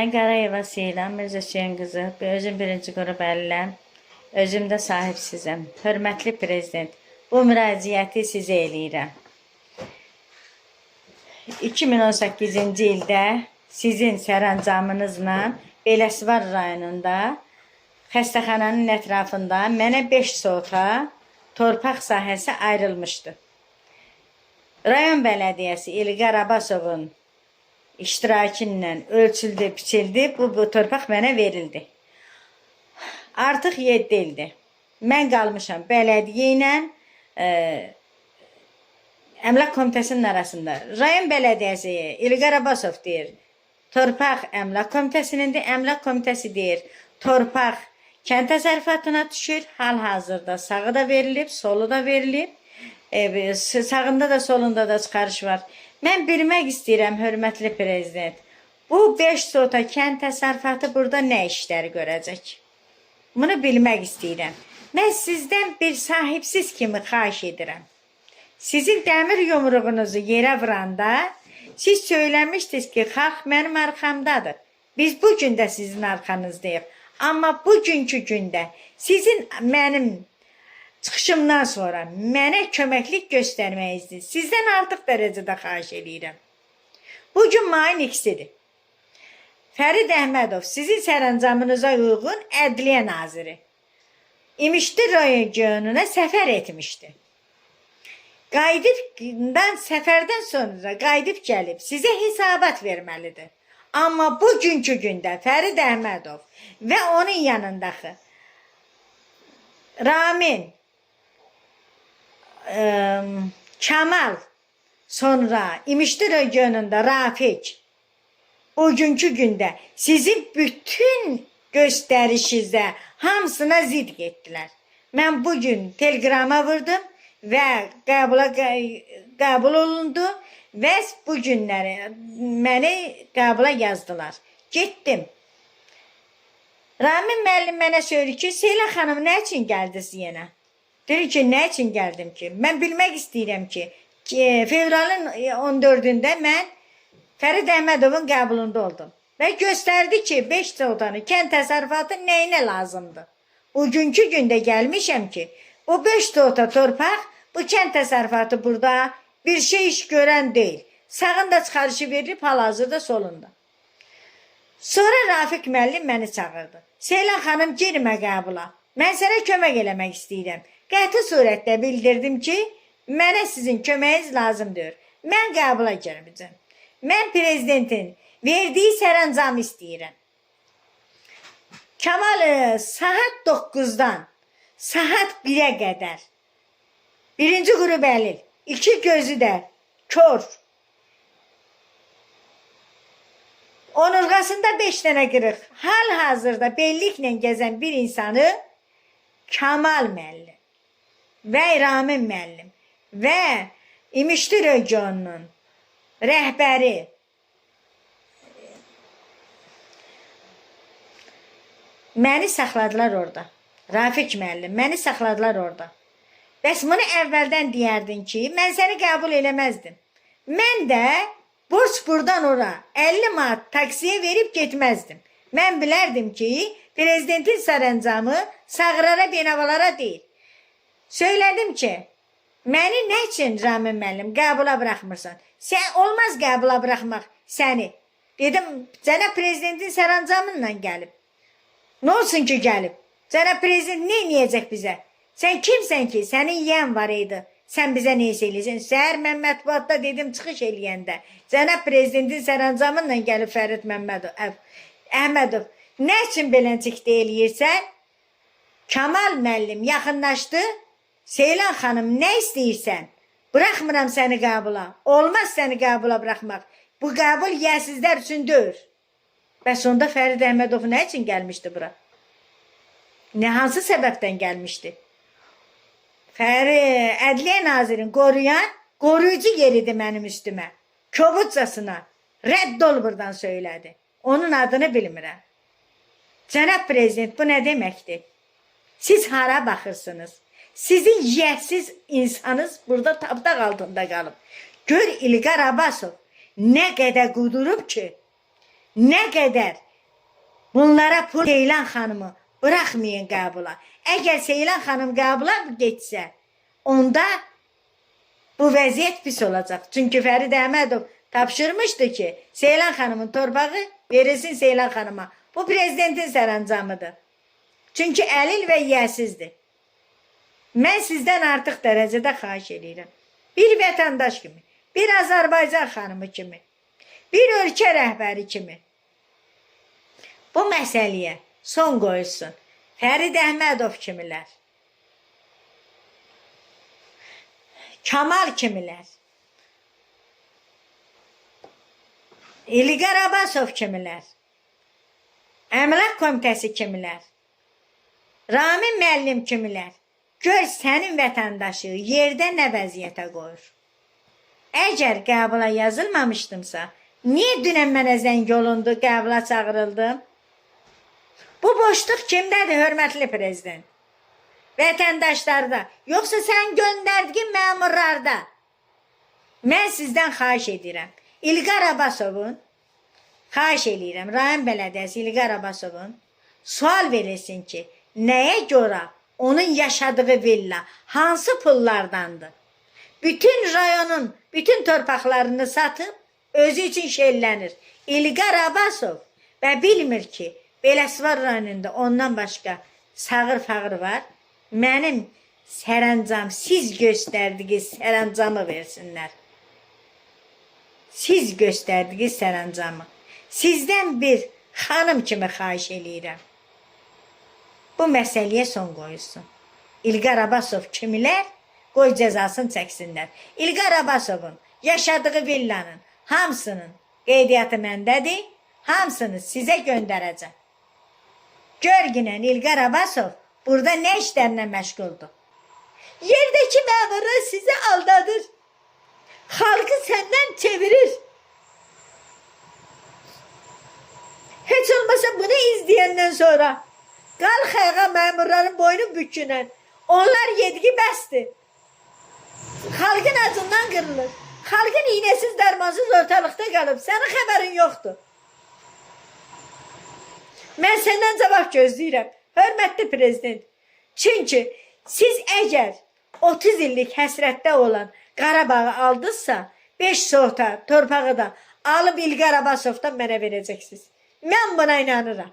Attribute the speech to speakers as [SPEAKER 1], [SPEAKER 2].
[SPEAKER 1] Mən Qarayeva Seylan Mirzə Hüseyn qızı, özüm birinci qrup əliləm, özüm də sahibsizəm. Hörmətli prezident, bu müraciəti sizə eləyirəm. 2018-ci ildə sizin sərəncamınızla Beləsivar rayonunda xəstəxananın ətrafında mənə 5 sota torpaq sahəsi ayrılmışdı. Rayon Bələdiyyəsi İlqar Abbasovun iştirakı ilə ölçüldü, biçildi. Bu torpaq mənə verildi. Artıq 7 ildir. Mən qalmışam bələdiyyə ilə Əmlak Komitəsinin arasında. Rayon Bələdiyyəsi İlqar Abbasov deyir, torpaq Əmlak Komitəsinindir. Əmlak Komitəsi deyir, torpaq kənd təsərrüfatına düşür. Hal-hazırda sağı da verilib, solu da verilib. Sağında da solunda da çıxarış var. Mən bilmək istəyirəm, hörmətli prezident, bu 5 sota kənd təsərrüfatı burada nə işlər görəcək? Bunu bilmək istəyirəm. Mən sizdən bir sahibsiz kimi xahiş edirəm. Sizin dəmir yumruğunuzu yerə vuranda siz söyləmişdiniz ki, xalq mənim arxamdadır. Biz bu gün də sizin arxanızdayıq. Amma bugünkü gündə sizin mənim çıxışımdan sonra mənə köməklik göstərməyinizi sizdən artıq dərəcədə xahiş eləyirəm. Bugün mayın 2-sidir. Fərid Əhmədov sizin sərəncamınıza uyğun Ədliyyə Naziri İmişli regionuna səfər etmişdi. Qayıdıbdan səfərdən sonra qayıdıb gəlib sizə hesabat verməlidir. Amma bugünkü gündə Fərid Əhmədov və onun yanındakı Ramin, Kamal, sonra İmişli regionunda Rafik bugünkü gündə sizin bütün göstərişinizə hamısına zidd getdilər. Mən bugün telegrama vurdum və qəbul olundu və bu günləri məni qəbula yazdılar. Getdim. Ramin müəllim mənə söyledi ki, Seylan xanım, nə üçün gəldiniz yenə? Deyir ki, nə üçün gəldim ki? Mən bilmək istəyirəm ki, fevralın 14-ündə mən Fərid Əhmədovun qəbulunda oldum. Və göstərdi ki, 5 sotanı kənd təsərrüfatı nəyinə lazımdır? Bugünkü gündə gəlmişəm ki, bu 5 sota torpaq, bu kənd təsərrüfatı burada bir şey iş görən deyil. Sağında çıxarışı verilib, hal-hazırda solunda. Sonra Rafiq müəllim məni çağırdı. Seylan xanım, girmə qəbula. Mən sənə kömək eləmək istəyirəm. Qəti surətdə bildirdim ki, mənə sizin köməyiniz lazımdır. Mən qəbula girməyəcəm. Mən prezidentin verdiyi sərəncamı istəyirəm. Kamal saat 9-dan saat 1-ə qədər birinci qrup əlil, iki gözü də kör. Onurğasında 5 dənə qırıq. Hal-hazırda belliklə gəzən bir insanı Kamal müəllim və Ramin müəllim və İmişli regionunun rəhbəri məni saxladılar orada. Rafiq müəllim məni saxladılar orada. Bəs bunu əvvəldən deyərdin ki, mən səni qəbul eləməzdim. Mən də borc buradan ora 50 manat taksiyə verib getməzdim. Mən bilərdim ki, prezidentin sərəncamı sağırara, benavalara deyil. Söylədim ki, məni nə üçün Ramin müəllim qəbula buraxmırsan? Sən olmaz qəbula buraxmaq səni. Dedim, cənab prezidentin sərəncamı gəlib. Nə olsun ki gəlib? Cənab prezident nə eləyəcək bizə? Sən kimsən ki? Sənin yiyən var idi. Sən bizə nə eləyirsən? Səhər mən mətbuatda dedim çıxış eləyəndə. Cənab prezidentin sərəncamı ilə gəlib Fərid Məmmədov, Əhmədov. Nə üçün beləncikdə eləyirsən? Kamal müəllim yaxınlaşdı. Seylan xanım, nə istəyirsən? Buraxmıram səni qəbula. Olmaz səni qəbula buraxmaq. Bu qəbul yəsizlər üçün deyil. Bəs onda Fərid Əhmədov nə üçün gəlmişdi bura? Nə hansı səbəbdən gəlmişdi? Fəri Ədliyyə Nazirin qoruyan qoruyucu yeridi mənim üstümə. Kobudcasına rədd ol buradan söylədi. Onun adını bilmirəm. Cənab prezident, bu nə deməkdir? Siz hara baxırsınız? Sizin yiyəsiz insanınız burada tapdaq altında qalıb. Gör İlqar Abbasov nə qədər qudurub ki, nə qədər Bunlara pul Seylan xanımı bırakmayın qəbula. Əgər Seylan xanım qəbula getsə, onda bu vəziyyət pis olacaq. Çünki Fərid Əhmədov tapşırmışdı ki, Seylan xanımın torpağı verilsin Seylan xanıma. Bu prezidentin sərəncamıdır. Çünki əlil və yiyəsizdir. Mən sizdən artıq dərəcədə xahiş eləyirəm. Bir vətəndaş kimi, bir Azərbaycan xanımı kimi, bir ölkə rəhbəri kimi. Bu məsələyə son qoyulsun. Fərid Əhmədov kimilər, Kamal kimilər, İlqar Abbasov kimilər, Əmlak Komitəsi kimilər, Ramin müəllim kimilər. Gör sənin vətəndaşı yerdə nə vəziyyətə qoyur. Əgər qəbula yazılmamışdımsa, niyə dünən mənə zəng olundu, qəbula çağırıldım? Bu boşluq kimdədir, hörmətli prezident? Vətəndaşlarda, yoxsa sən göndərdiyin məmurlarda? Mən sizdən xahiş edirəm. İlqar Abbasovun, xahiş eləyirəm, rayon bələdiyyəsi İlqar Abbasovun sual verilsin ki, nəyə görə onun yaşadığı villa hansı pullardandır? Bütün rayonun bütün torpaqlarını satıb özü üçün şellənir. İlqar Abbasov və bilmir ki, Beləsivar rayonunda ondan başqa sağır fağır var. Mənim sərəncam, siz göstərdiyiniz sərəncamı versinlər. Siz göstərdiyiniz sərəncamı. Sizdən bir xanım kimi xahiş eləyirəm. Bu məsələyə son qoyulsun. İlqar Abbasov kimilər qoy cəzasını çəksinlər. İlqar Abbasovun yaşadığı villanın hamısının qeydiyyatı məndədir. Hamısını sizə göndərəcəm. Görgünən İlqar Abbasov burada nə işlərlə məşğuldur? Yerdəki məmurlar sizi aldadır. Xalqı səndən çevirir. Heç olmasa bunu izləyəndən sonra qalx ayağa məmurların boynu bükünən. Onlar yediyi bəsdir. Xalqın acından qırılır. Xalqın iynəsiz dərmansız ortalıqda qalıb. Sənin xəbərin yoxdur. Mən səndən cavab gözləyirəm. Hörmətli prezident. Çünki siz əgər 30 illik həsrətdə olan Qarabağı aldınızsa, 5 sota torpağı da alıb İlqar Abbasovdan mənə verəcəksiniz. Mən buna inanıram.